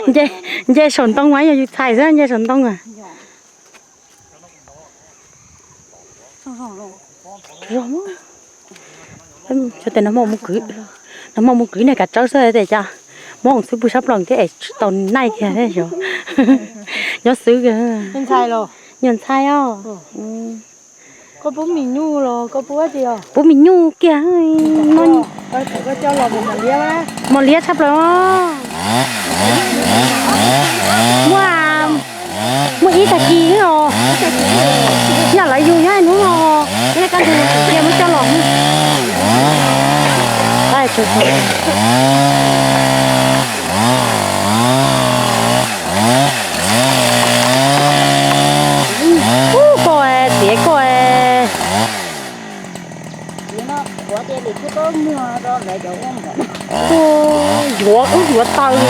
Nce, nce saum ntoo mas yog yus txhais xwb, nce saum ntoo a. Cov tes no muaj mus kwv, no muaj mus kwv niag kav tsawb xwb tes cas muab xwb pw sab plaws thiab es tsis tau naij kiag thiab. Nyob xwb, nyuag ntxhais os. Koj pub mis nyuj los koj pub dab tsi os? Pub mis nyuj kiag. Mos liab tshaj plaws. Muaj, muaj ib tag kis os. Yog lawv yug nyob hnub no, ib kab ntug cia muab coj los. Ub, koj tiav koj. Yuav, wb yuav taws.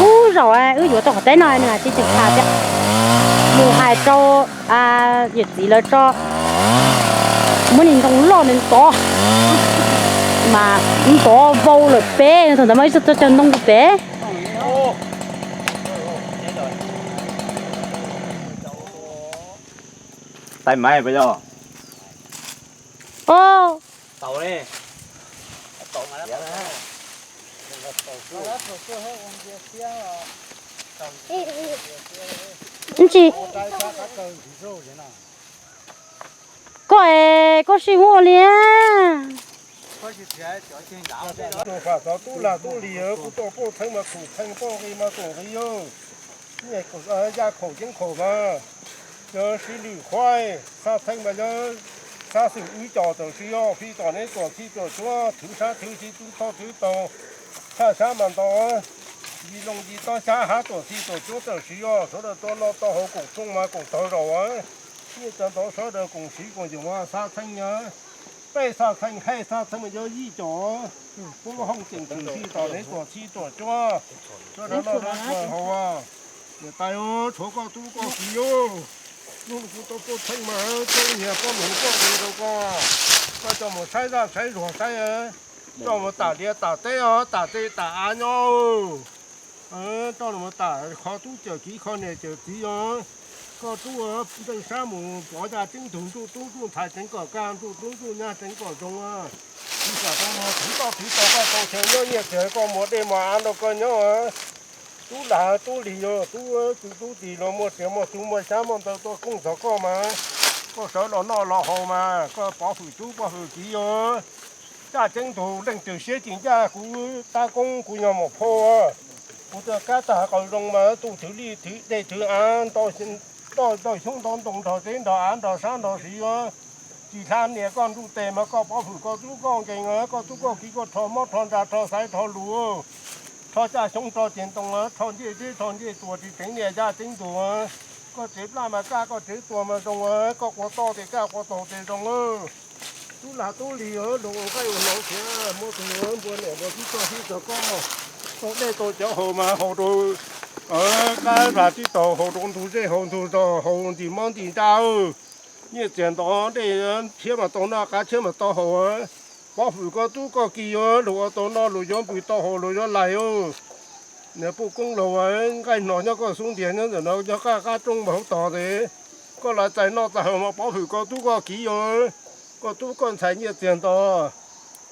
Ub, zaum wb yuav tau qhov teb no nws tsis tseem tas thiab. Mus hais rau yawm txiv lawv tso, muab niag ntoo loj nws ntov, mas ntov vau lawm peb, thaum ntawd mas ib tug cog ntoo rau pem. Tais maiv puas yog? Os. Tsis, koj es koj sib ua li. Tub lag tub lig, kuv tuaj poj txheej mas khoom txheej, poj nqi mas khoom nqi, yaj khoom ceeb khoom mas. Yog sib lwm qhuav, xab txheej mas yog xab xwm wb cov tam sim yog fij tom neb tuam txhij tuam cuab, thwv sab thwv txhij, thwv toj thwv taug, tshaj sab mas ntau, yig loo yig tob xyab hab tuam txhij tuam cuab tam sim yog sawv daws tau noj tau haus, koom txooj mas koom taug zaum. Nyiaj txiag ntau sawv daws koom siv koom yoos, xab txheej, peb xab txheej, hab xab txheej mas yog yij cov pub hoob ceem tshwm fij tom neb tuam txhij tuam cuab, sawv daws noj haus. Niam tais, tshuav koj tub koj kiv os, hnub no kuv tau poj txheej mas txeeb niag pob nus koj rau koj, koj coj mus saib zaj saib zog saib, coj mus tam liaj tam teb os, tam tej tam av nyob, coj mus tam kho tub cawm kiv kho niam cawm txiv os. Koj tub nplooj sab mus pov yaj ceeb tug, ntuj tub ntuj ntxhais tseev kom kaj, ntuj tub ntuj nyab tseev kom zoo. Tsis xam tau los thwv toj thwv taug, koj tau chaw nyob nyiaj txiag, koj muas dej muas av nrog koj nyob. Tub lag tub lig yog tub kwv tub tij los muaj riam muaj txu muaj xyab muaj ntawv tuaj kooj txog koj mas, koj sawv los noj los haus mas koj pov hwm tub pov hwm kiv yog. Yaj ceeb tug leej twg siab tsis ncaj kuv tab koob kuv nyuag maum phauj, kuv tuaj kab tag qas zoo mas tuaj thwv lij thwv dej thwv av, ntau xyoob ntau ntoo nrog teb nrog av nrog sab nrog siv. Tsis hla niam koj ntuj tes mas koj pov hwm koj tub koj nkees, koj tub koj kiv, koj rho mob rho ntsa rho xaiv rho lus, rho caj xyoob rho ceg ntoo, rho ncej zeb rho ncej tuas, tsis tseev niam yaj ceeb tug. Koj tsev plaj mas kaj, koj tsev tuag mas zoo, koj quas toj tes kaj, quas taug tes zoo. Tub lag tub lig, luag ua nqaij ua hnav thiab muab tus npua niam npua txiv txoj txib txog koj, tau dej tau cawv haus mas haus rau qab lag tib taug, haus rau ntug zej haus ntug zos, haus ntim mob ntim nra. Nyiaj txiag ntau, dej tshiab mas tau noj, qab tshiab mas tau haus. Pov hwm koj tub koj kiv, luag ua tau noj, luag yuav npws tau haus, luag yuav lais. Niam poj koob laug, nqaij hno nyob koj xub ntiag, nyob ntawm no nyob qab qab roob mas hauv tog tes, koj los txais noj txais haus mas pov hwm koj tub koj kiv yog. Koj tub koj ntxhais nyiaj txiag ntau,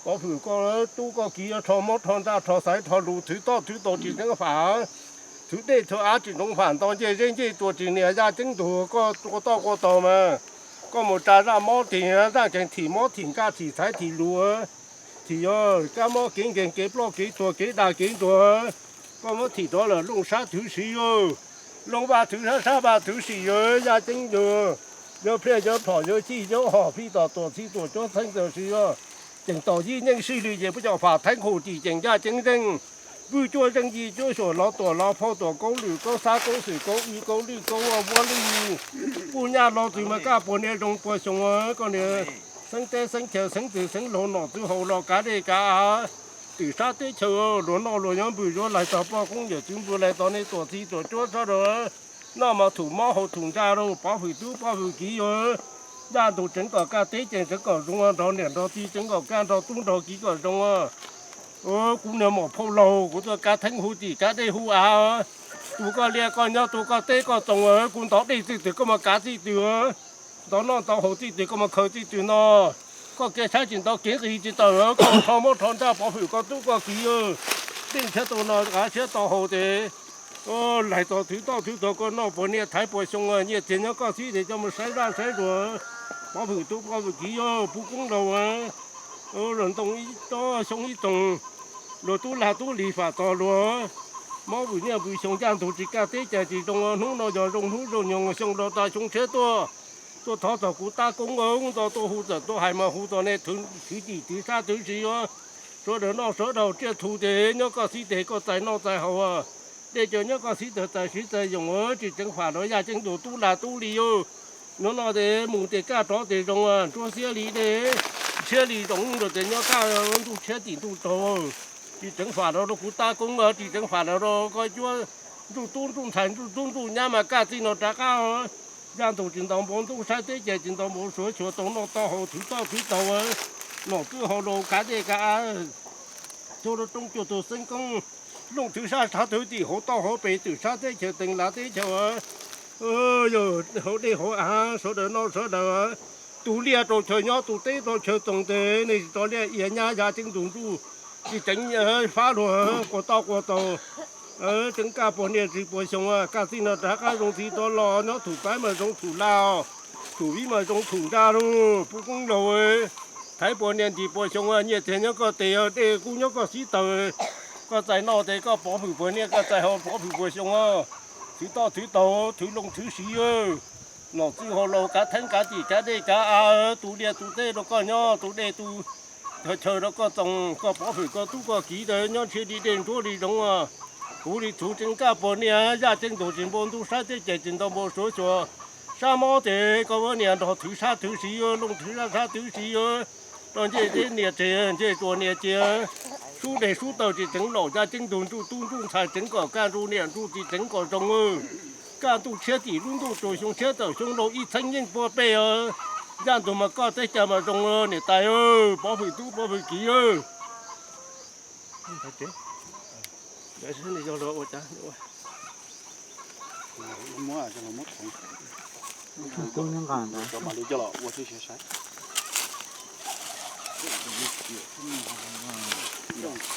pov hwm koj tub koj kiv, rho mob rho ntsaj rho xaiv rho lus, thwv toj thwv taug tsis tseev fam, thwv dej thwv av tsis tseev fam, nto ncej zeb ncej tuas tsis nias yaj ceeb tug, koj quas toj quas taug mas koj mus tsa zaj mob tis zaj nkeeg, thim mob thim nkaj thim xaiv thim lus, thim yog kab mob kev nkeeg kev ploj kev tuag kev dag kev ntuag, koj muab thim rov lawm looj sab thwv sim yog, looj vaj thwv sab, sab vaj thwv sim yog, yaj ceeb yog, yog pliaj yog phom yog cij yog hom fij tom tuam txhij tuam cuab txheej tam sim yog, ceem tom yij nyeej sij lwm ces puab cov fam theeb hum tim ceem yaj ceeb zeej, vwj cuab zeej yij cuab xyuas lov tuam lov phauj tuam kaub lwm kaub xab kaub xwm kaub wb kaub lwj kaub vuab lwj yij, puj nyaj lov txwg mas kaj puas niaj zoo puas xyoo, koj niag xeeb teb xeeb chaw xeeb txwv xeeb laug nom txwv haus los kav dej kav av, twm sab teb chaws, luag noj luag nyob npws yuav laig tog poj koob yawm txwv npws laig tog nej tuam txi tuam cuab sab rau, noj mas thum mob haus thum nra rau pov hwm tub pov hwm kiv yog. Ncaj ntug tseev kom kaj teb ceev tseev kom zoo, nrog niam nrog txiv tseev kom kaj nrog tub nrog kiv kom zoo. Kuv niag maum phauj laug kuv tuaj kav theeb hu tim kav dej hu av, tus koj liaj koj nyob tus koj teb koj txoos, kuv ntov dej txij twg koj mas kav txij twg, ntov noj ntov haus txij twg koj mas khaws txij twg no. Koj kev saib tsis ntau kev nqis tsis tawm, koj rho mob rho nraj pov hwm koj tub koj kiv. Dej ntshiab tau no qav ntshiab tau haus tes, laig txog thwv toj thwv tog koj noj puas niaj thaiv puas xyoo, nyiaj txiag nyob koj xib tes coj mus saib zaj saib zuag, pov hwm tub pov hwm kiv yog pub koob laug. Luag ntoo ib tsob xyoob ib txoos, luag tub lag tub lig fam tog luag, mob vwm niaj vwm xyoo ncaj ntug tsis kaj teb cag tsis zoo, hnub no yog zoo hnub zoo nyoog xyoo rau tas xyoo tshiab tuaj. Tuaj thov txog kuv tab koob ntau tuaj hu txawm tuaj hais mas hu txog nej thwv tim twv sab twv si yuav, sawv daws noj sawv daws tsiaj thu tes nyob koj xib tes koj txais noj txais haus, dej cov nyob koj xib tes txais siv txais yoos, tsis tseev fam rau yaj ceeb ntus tub lag tub li yog. Nov no tes mus tes kaj rov tes zoo, ntsuab xiab li dej, ntshiab li zoov rau tes nyob kaj ntuj tshiab tim ntuj tsaug. Tsis tseev fam rau rau kuv tab koob, tsis tseev fam rau rau koj cuab ntsuj tub ntsuj ntxhais ntsuj tub ntsuj nyab mas kaj txij no rov qab. Ncaj ntug tsis ntau npau ntuj saib teb ces tsis ntau npau suav xyuas tau noj tau haus thwv toj thwv taug, nom txwj hau laus kav dej kav av, txhua rau roob cuag tus xeeb koob, looj thwv sab sab thwv tim hauv toj hauv pes twm sab teb chaws teev lav teb chaws, yog hauv dej hauv av sawv daws noj sawv daws. Tus liaj rau chaw nyob tus teb rau chaw txoos tes nej tsis tso liaj ia nyab yaj ceeb ntus ntsuj, tsis tseev fab luag quas toj quas taug, tseev kaj puas niaj tsis puas xyoo, kaj txij no rov qab zoo txiv rov los nyob thum paib mas zoo thum laus, thum viv mas zoo thum nraj lauj pub koob laug. Thaiv puas niaj ntim puas xyoo, nyiaj txiag nyob koj tes, dej kub nyob koj xib taws, koj txais noj tes koj pov hwm puas niaj, koj txais haus pov hwm puas xyoo. Thwv toj thwv taug, thwv looj thwv siv, nom txwj hau laus kav theeb kav tim kav dej kav av, tus liaj tus teb rau koj nyob, tus dej tus chaw rau koj txoos, koj pov hwm koj tub koj kiv tes nyob ntshiab li dej ntsuab li zoov. Kuv li txhuv tseev kaj puas niaj, yaj ceeb ntus tsis npau ntuj saib teb ces tsis ntau npau suav xyuas, sab mob tes koj puas niaj nrog thwv sab thwv siv, looj thwv sab sab thwv siv, rau ncej teb niaj tsev ncej tsuas niaj cia, sub dej sub taws tsis tseev laus, yaj ceeb ntus ntsuj tub ntsuj ntxhais tseev kom kaj ntsuj niam ntsuj txiv tseev kom zoo. Kaj ntuj tshiab tim lub ntuj tsaus xyoo tshiab tawm xyoo laus ib txheeb yeej puag pej, ncaj ntug mas koj teb chaws mas zoo niam tais, pov hwm tub pov hwm kiv.